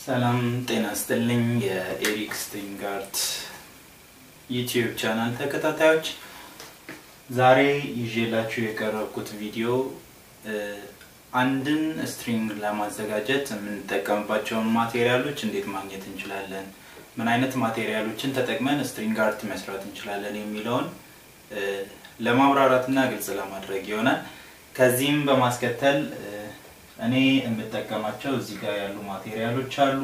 ሰላም ጤና ይስጥልኝ የኤሪክ String Art ዩቲዩብ ቻናል ተከታታዮች፣ ዛሬ ይዤላችሁ የቀረብኩት ቪዲዮ አንድን string ለማዘጋጀት የምንጠቀምባቸውን material ኦች እንዴት ማግኘት እንችላለን፣ ምን አይነት material ኦችን ተጠቅመን string art መስራት እንችላለን የሚለውን ለማብራራትና ግልጽ ለማድረግ ይሆናል። ከዚህም በማስከተል እኔ የምጠቀማቸው እዚህ ጋር ያሉ material ኦች አሉ።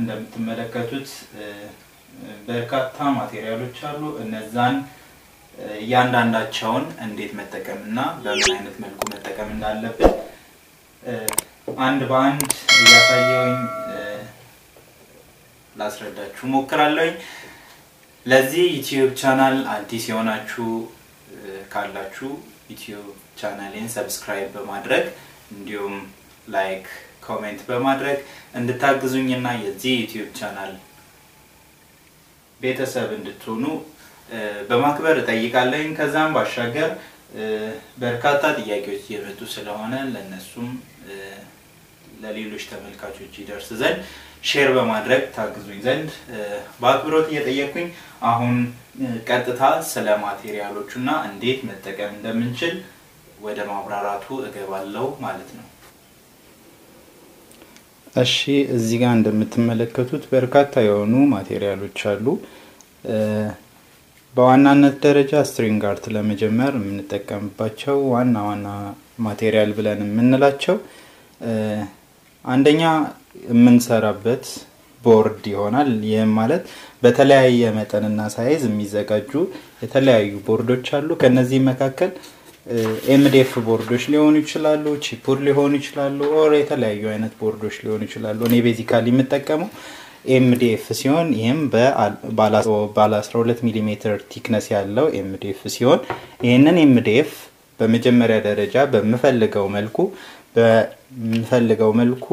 እንደምትመለከቱት በርካታ material ኦች አሉ። እነዛን እያንዳንዳቸውን እንዴት መጠቀምና በምን አይነት መልኩ መጠቀም እንዳለብን አንድ በአንድ እያሳየሁኝ ላስረዳችሁ ሞክራለሁኝ። ለዚህ ዩቲዩብ ቻናል አዲስ የሆናችሁ ካላችሁ ዩቲዩብ ቻናሌን subscribe በማድረግ እንዲሁም like፣ comment በማድረግ እንድታግዙኝና የዚህ ዩቲዩብ ቻናል ቤተሰብ እንድትሆኑ በማክበር እጠይቃለሁኝ። ከዛም ባሻገር በርካታ ጥያቄዎች እየመጡ ስለሆነ ለነሱም ለሌሎች ተመልካቾች ይደርስ ዘንድ share በማድረግ ታግዙኝ ዘንድ በአክብሮት እየጠየቅኩኝ አሁን ቀጥታ ስለ material ኦቹና እንዴት መጠቀም እንደምንችል ወደ ማብራራቱ እገባለሁ ማለት ነው። እሺ፣ እዚህ ጋር እንደምትመለከቱት በርካታ የሆኑ material ኦች አሉ። በዋናነት ደረጃ string art ለመጀመር የምንጠቀምባቸው ዋና ዋና material ብለን የምንላቸው አንደኛ የምንሰራበት ቦርድ ይሆናል። ይህም ማለት በተለያየ መጠንና size የሚዘጋጁ የተለያዩ ቦርዶች አሉ። ከነዚህ መካከል MDF ቦርዶች ሊሆኑ ይችላሉ፣ chipboard ሊሆኑ ይችላሉ፣ or የተለያዩ አይነት ቦርዶች ሊሆኑ ይችላሉ። እኔ basically የምጠቀመው MDF ሲሆን ይህም ባለ 12 ሚሊ ሜትር thickness ያለው MDF ሲሆን ይህንን MDF በመጀመሪያ ደረጃ በምፈልገው መልኩ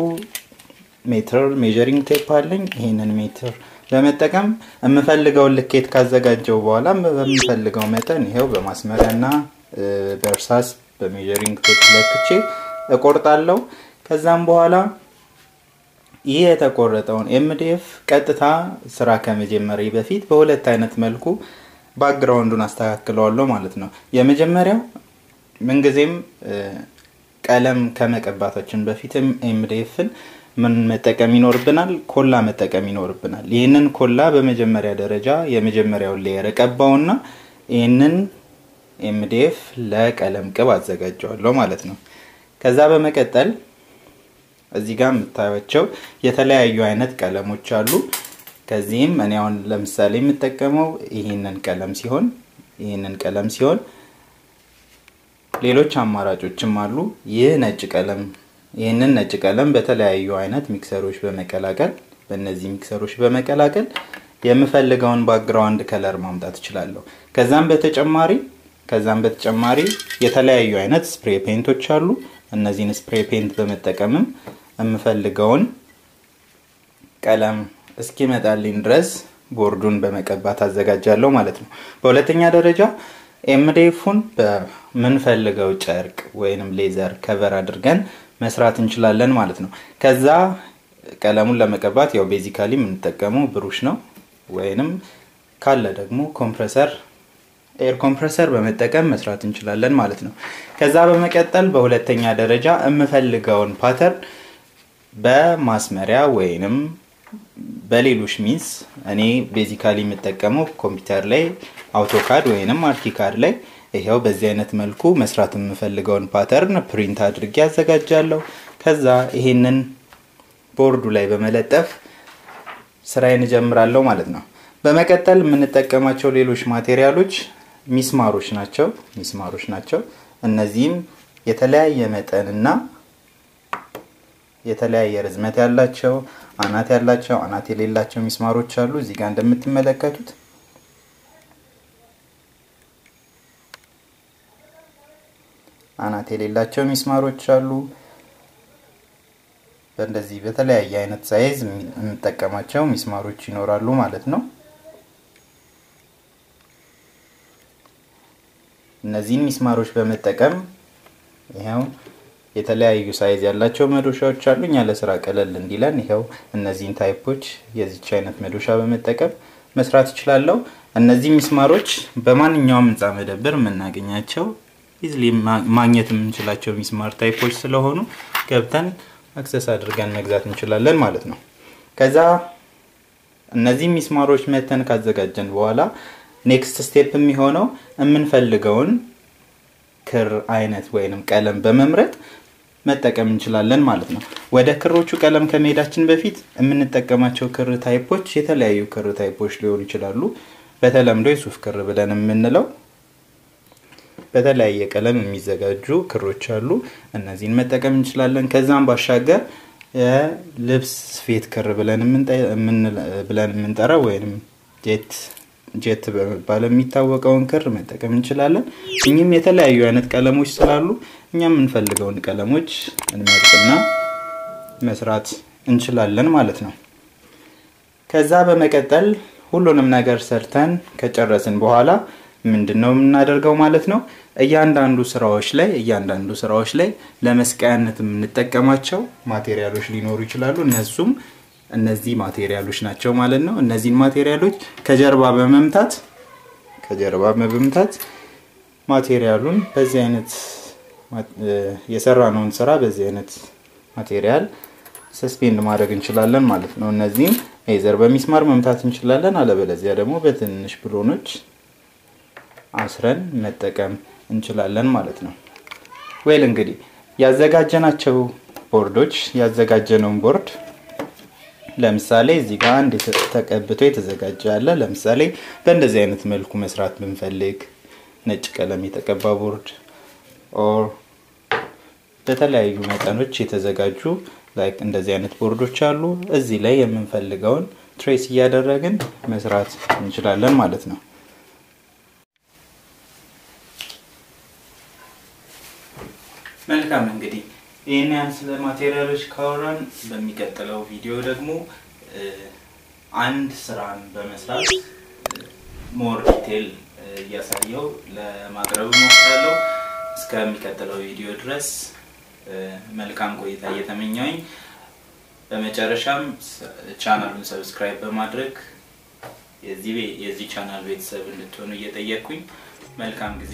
ሜትር measuring tape አለኝ። ይህንን ሜትር በመጠቀም የምፈልገውን ልኬት ካዘጋጀው በኋላ በምፈልገው መጠን ይሄው በማስመሪያና በእርሳስ በ measuring tape ለክቼ እቆርጣለሁ። ከዛም በኋላ ይህ የተቆረጠውን MDF ቀጥታ ስራ ከመጀመሬ በፊት በሁለት አይነት መልኩ background ኡን አስተካክለዋለሁ ማለት ነው። የመጀመሪያው ምንጊዜም ቀለም ከመቀባታችን በፊትም MDF ን ምን መጠቀም ይኖርብናል? ኮላ መጠቀም ይኖርብናል። ይህንን ኮላ በመጀመሪያ ደረጃ የመጀመሪያውን layer እቀባውና ይህንን MDF ለቀለም ቅብ አዘጋጀዋለሁ ማለት ነው። ከዛ በመቀጠል እዚህ ጋር የምታዩቸው የተለያዩ አይነት ቀለሞች አሉ። ከዚህም እኔ አሁን ለምሳሌ የምጠቀመው ይህንን ቀለም ሲሆን ሌሎች አማራጮችም አሉ። ይህ ነጭ ቀለም፣ ይህንን ነጭ ቀለም በተለያዩ አይነት mixer ኦች በመቀላቀል፣ በእነዚህ mixer ኦች በመቀላቀል የምፈልገውን background color ማምጣት እችላለሁ። ከዛም በተጨማሪ የተለያዩ አይነት spray paint ኦች አሉ። እነዚህን spray paint በመጠቀምም የምፈልገውን ቀለም እስኪመጣልኝ ድረስ ቦርዱን በመቀባት አዘጋጃለሁ ማለት ነው። በሁለተኛ ደረጃ MDF ኡን በምንፈልገው ጨርቅ ወይንም leather cover አድርገን መስራት እንችላለን ማለት ነው። ከዛ ቀለሙን ለመቀባት ያው basically የምንጠቀመው ብሩሽ ነው፣ ወይንም ካለ ደግሞ compressor፣ air compressor በመጠቀም መስራት እንችላለን ማለት ነው። ከዛ በመቀጠል በሁለተኛ ደረጃ የምፈልገውን pattern በማስመሪያ ወይንም በሌሎች means፣ እኔ basically የምጠቀመው ኮምፒውተር ላይ AutoCAD ወይንም ArchiCAD ላይ ይኸው በዚህ አይነት መልኩ መስራት የምፈልገውን pattern print አድርጌ አዘጋጃለሁ። ከዛ ይሄንን ቦርዱ ላይ በመለጠፍ ስራዬን እጀምራለሁ ማለት ነው። በመቀጠል የምንጠቀማቸው ሌሎች material ኦች ሚስማሮች ናቸው። ሚስማሮች ናቸው። እነዚህም የተለያየ መጠንና የተለያየ ርዝመት ያላቸው፣ አናት ያላቸው፣ አናት የሌላቸው ሚስማሮች አሉ። እዚህ ጋር እንደምትመለከቱት አናት የሌላቸው ሚስማሮች አሉ። በእንደዚህ በተለያየ አይነት size የምንጠቀማቸው ሚስማሮች ይኖራሉ ማለት ነው። እነዚህን ሚስማሮች በመጠቀም ይኸው የተለያዩ size ያላቸው መዶሻዎች አሉ። እኛ ለስራ ቀለል እንዲለን ይኸው እነዚህን type ኦች የዚች አይነት መዶሻ በመጠቀም መስራት እችላለሁ። እነዚህ ሚስማሮች በማንኛውም ህንፃ መደብር የምናገኛቸው easily ማግኘት የምንችላቸው ሚስማር type ኦች ስለሆኑ ገብተን access አድርገን መግዛት እንችላለን ማለት ነው። ከዛ እነዚህ ሚስማሮች መተን ካዘጋጀን በኋላ next step የሚሆነው የምንፈልገውን ክር አይነት ወይንም ቀለም በመምረጥ መጠቀም እንችላለን ማለት ነው። ወደ ክሮቹ ቀለም ከመሄዳችን በፊት የምንጠቀማቸው ክር type ኦች የተለያዩ ክር type ኦች ሊሆኑ ይችላሉ። በተለምዶ የሱፍ ክር ብለን የምንለው በተለያየ ቀለም የሚዘጋጁ ክሮች አሉ። እነዚህን መጠቀም እንችላለን። ከዛም ባሻገር የልብስ ስፌት ክር ብለን የምንጠራው ወይንም ጄት በመባል የሚታወቀውን ክር መጠቀም እንችላለን። እኚህም የተለያዩ አይነት ቀለሞች ስላሉ እኛ የምንፈልገውን ቀለሞች እንመርጥና መስራት እንችላለን ማለት ነው። ከዛ በመቀጠል ሁሉንም ነገር ሰርተን ከጨረስን በኋላ ምንድነው የምናደርገው ማለት ነው? እያንዳንዱ ስራዎች ላይ ለመስቀያነት የምንጠቀማቸው material ኦች ሊኖሩ ይችላሉ። እነሱም እነዚህ material ኦች ናቸው ማለት ነው። እነዚህን material ኦች ከጀርባ በመምታት material ኡን በዚህ አይነት የሰራነውን ስራ በዚህ አይነት material suspend ማድረግ እንችላለን ማለት ነው። እነዚህን either በሚስማር መምታት እንችላለን፣ አለበለዚያ ደግሞ በትንሽ ብሎኖች አስረን መጠቀም እንችላለን ማለት ነው። well እንግዲህ ያዘጋጀናቸው ቦርዶች ያዘጋጀነውን ቦርድ ለምሳሌ እዚህ ጋር አንድ ተቀብቶ የተዘጋጀ አለ። ለምሳሌ በእንደዚህ አይነት መልኩ መስራት ብንፈልግ ነጭ ቀለም የተቀባ ቦርድ or በተለያዩ መጠኖች የተዘጋጁ like እንደዚህ አይነት ቦርዶች አሉ። እዚህ ላይ የምንፈልገውን trace እያደረግን መስራት እንችላለን ማለት ነው። መልካም እንግዲህ ይሄን ያህል ስለ material ኦች ካወራን በሚቀጥለው ቪዲዮ ደግሞ አንድ ስራን በመስራት more detail እያሳየው ለማቅረብ እሞክራለሁ። እስከሚቀጥለው ቪዲዮ ድረስ መልካም ቆይታ እየተመኘሁኝ በመጨረሻም ቻናሉን subscribe በማድረግ የዚህ ቻናል ቤተሰብ እንድትሆኑ እየጠየቅኩኝ መልካም ጊዜ።